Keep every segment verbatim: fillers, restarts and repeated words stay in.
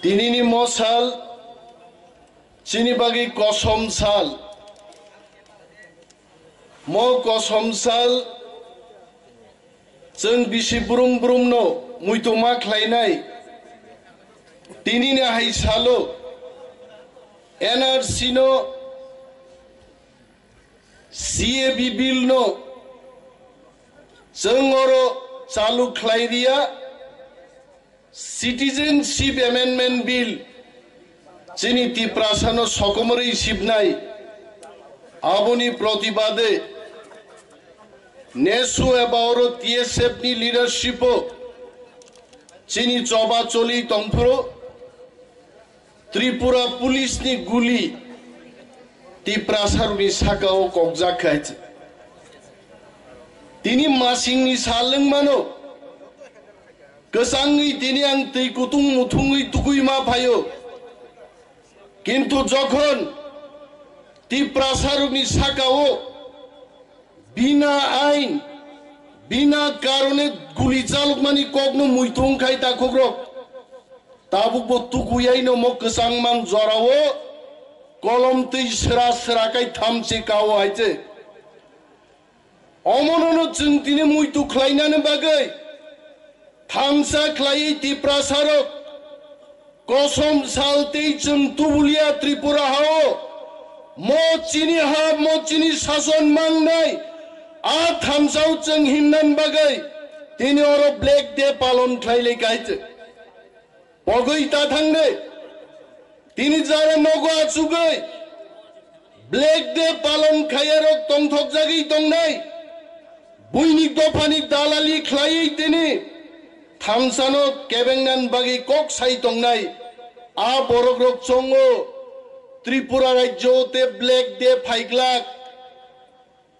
Tinini mo sal chini bagwi kosom sal. Mo kosom sal chwng bisi brum brumno muituma khlainai. Tinini hai salo N R C no, C A B bill no chwng oro chalu khlai riya, Citizenship Amendment Bill chini Tiprasano sokomorwi sibnai, aboni protibade nesu eba oro T S F ni leadership o chini choba choli tongphuru Tripura police ni guli Tiprasarokni sakao kokjak khai. Tini masingni sal wngmano, kwchangwi tini ang twi kutung muthungwi tugwi ma phaio. Kintu jokhon Tiprasarokni sakao bina ain, bina karone guli chalokmani kokno muitung khai takhukrok. Tabukbo tukuyaino mo kwchangmang jorao kolom twi sra sra khai thamchi kao hai se. Omonono chwng tini muitu khlainani bagwi thansa khlaiwi Tiprasarok kosom sal tei chwng tubulia Tripura hao mo chini ha, mo chini sason mangnai a thansao chwng himnan bagwi tini oro Black Day palon khlai lai kai chwng. Pogwi ta thangnai. Tini jara nogo achugwi Black Day palon khaiyarok tongthokjagwi tongnai. Buini dophani dalali khlaiwi tini thamsano kebengnan bagwi kok sai tongnai. A borokrok chongo Tripura rajyo te Black Day phaiglak.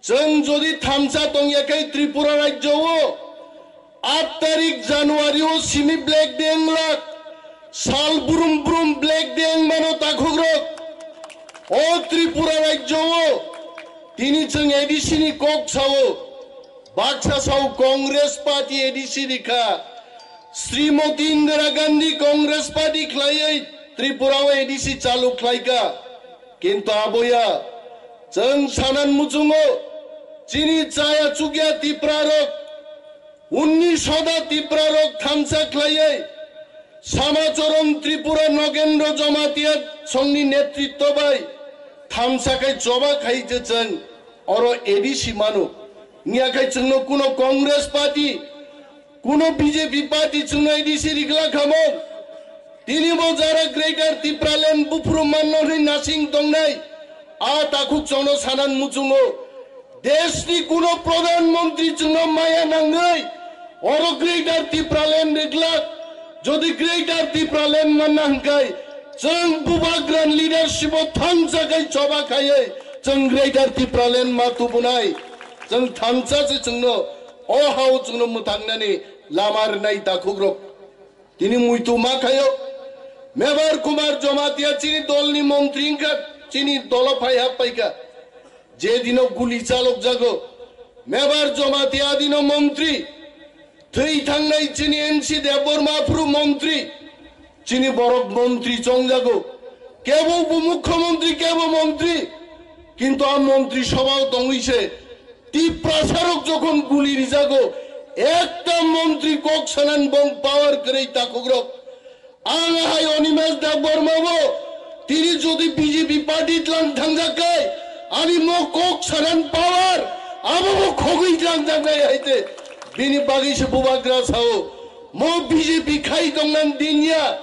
Chwng jodi thamsa tongya khe Tripura rajyo o aat tarik January o simi Black Day wnglak, sal brum brum Black Day wngmano takhukrok. O Tripura rajyo o tini chwng A D C ni kok sao, baksa sao Congress Party A D C ni kha, Srimoti Indira Gandhi Congress Party khlaiwi Tripura o A D C chalu khlaikha. Kintu aboya chwng sanan muchungo chini chaya chukya Tiprarok, unni soda Tiprarok thamsa khlaiwi Samachoron Tripura Nogendro Jamatia songni netritto bai thamsa khai choba khai je chwng oro A D C mano. Niya khai chwngno kuno Congress Party, kuno B J P party chwngno A D C rikla khamung. Tini bo jara Greater Tipraland buphuru manno hwnwi nasing tongnai. A takhuk chwngno sanan muchungo. Deshni kuno Pradhan Mantri chwngno maya nangwi oro Greater Tipraland riklak. Jodi Greater Tipraland manna hwnkhe chwng bubagra leadership o thansa khai choba khaiwi chwng Greater Tipraland ma tubunai. Chwng thansa se chwngno o hao chwngno mwthangnani lama rwnai takhukrok. Tini muitu ma khaio. Mebar Kumar Jamatia chini dolni montri wngkha, chini dolo phai hap paikha. Je dino guli chalok jago, Mebar Jamatia dino montri. Thwi thangnai chini N C Debbarma phuru montri. Chini borok montri chongjago. Kebo bo mukhyamantri, kebo montri. Kintu a montri sobhao tongwi se Tiprasarok jokhon guli rijago, ekta montri kok sanan bong power kwrwi takhukrok. Ang hai Animesh Debbarma bo tini jodi B J P party tlang thangjak kai, ani mo kok sanan power abo bo khogwi tlang thangnai hai te. Bini bagwi se bubagra sao, mo B J P khai tongnan dinya.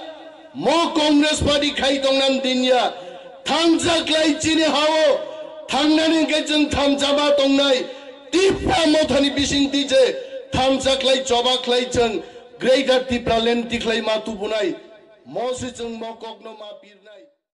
Mo Congress party khai tongnan dinya, thansa klai chini hao, thangnani hwnkhe chwng thansa ma tongnai, Tipra mothani bisingtwi je thansa klai choba klai chwng Greater Tipraland tikhlai ma tubunai, mo se chwng mo kokno ma pirnai.